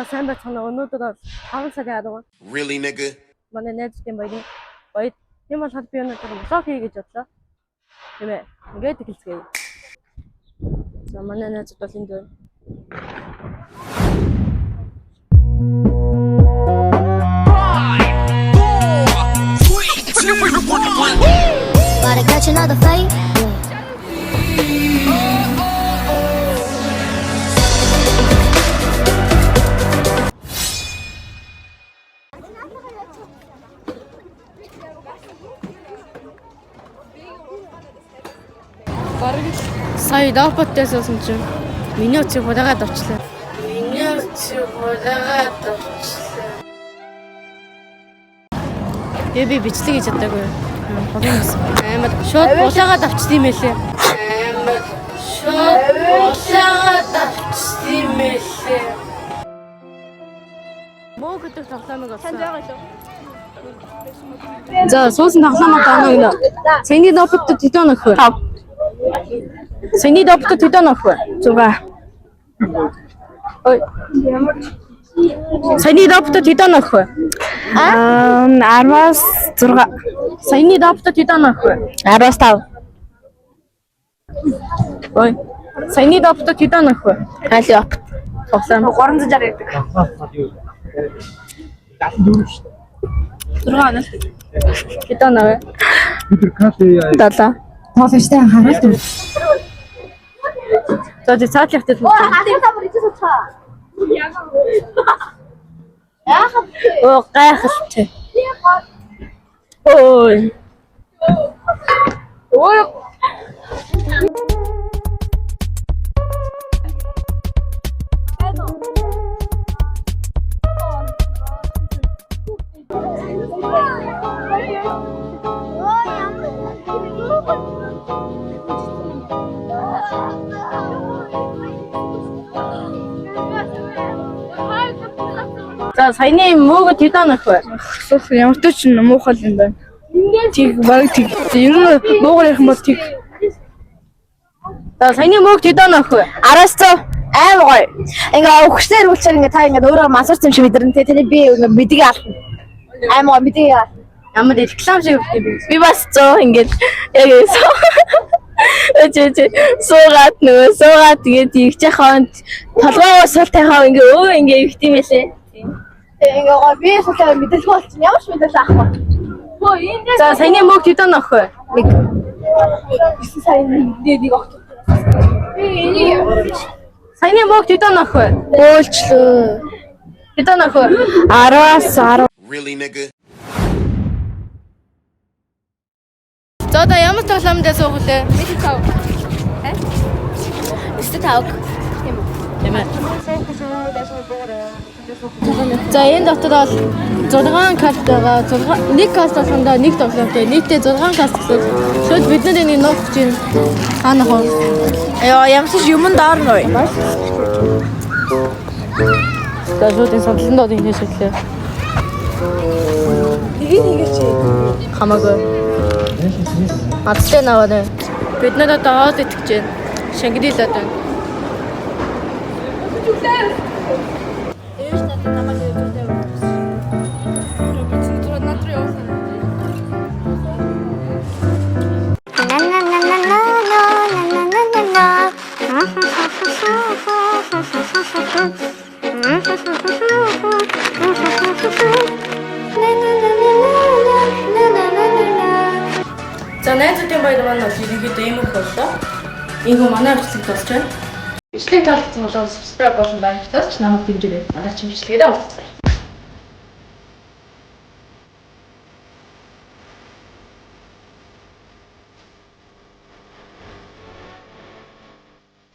За сайн байцгаана уу. Өнөөдөр бол 5 сарын 10. Really, nigga? Манай найзуудын баярын баяр. Тийм болохоор би өнөөдөр vlog хий гэж бодлоо. Тийм ээ. Ингээд эхэлцгээе. За манай найзууд бол энд байна. About to catch another fight. Сая допоттой суусан чинь миний үцэг хулаагаад авчлаа. Миний үцэг хулаагаад авчлаа. Би бичлэг хийж чадаагүй. Хулан гэсэн. Амар шууд булаагаад авчт юм байлээ. Амар шууд булаагаад авчт юм байлээ. Мөө гэдэг тоглоомыг олсон. За суусан тоглоомод оноо гинэ. Саяны допоттой тэдэн онох вэ? 5. Саяны допоттой тэдэн онох вэ? 6. Ой. Саяны допоттой тэдэн онох вэ? Аа 10-аас 6. Саяны допоттой тэдэн онох вэ? 10-аас 5. Ой. Саяны допоттой тэдэн онох вэ? Али опт. Тоглоом. 360 гэдэг. 6 оноо. Тэдэн оноо вэ? 7. Тоолштой анхаарал төвлөр. За чи цаатлах дээр Оо гайхалтай. Ой. Ой. За саяны мөөгө тэдэн онох вэ? Суух ямар ч ч муухай юм байна. Тэг баг тэг. Ер нь муугар ярих юм бол тэг. За саяны мөөг тэдэн онох вэ? 10-аас 100 аим гоё. Ингээ өгчнөр үлчээр ингээ та ингээ өөрөө мансарч юм шиг мэдэрнэ те. Тэний би ингээ мэдгийг алдна. Аим гоё мэдгийг алдна. Ямар реклам шиг өгд юм бэ? Би бас 100 ингээд яг суу. Өчөө суугаад нөгөө суугаад тэгээд игч яхаа толгоогоо сул тайхаа ингээ өө ингээ ихт юм байлээ. Ингээ гоё би сул тайхаа мэдрэлгүй болчихно. Ямар ч мэдрэл авахгүй. За саяны мөөг тэдэн онох вэ? Нэг 9 сарын 1-нд нэг огт. Саяны мөөг тэдэн онох вэ? Өөлчлөө. Тэдэн онох вэ? 10-аас 10. Really, nigga? За одоо ямар тоглоом дээр суух вэ? 9 5. Тийм ээ. За энэ дотор бол 6 карт байгаа. 6 нэг карт болгондоо нэг тоглоомтой. Нийтдээ 6 карт гэсэн. Шууд бид нар энийг нуух гэж байна. Хаана хоо? Йоо ямар ч юм доор нөө. За шууд энэ садлан доод ингэ шиглээ. Нэг нэг чи. Хамаагүй. Мадтай наваа нэ. Бид нар одоо хоол идэх гэж байна. Шангрилад байна. Ээж надад намайг өдөртөө Na na na na na na na na na na. Na na na na na na na na na. За найзуудын баяр маань бол ерөнхийдөө ийм их боллоо. Ийгүү манай бичлэг дуусч байна. Бичлэг таалагдсан бол subscribe болон лайк тасч намайг дэмжээрэй. Манай ч бичлэгээр уулзъя.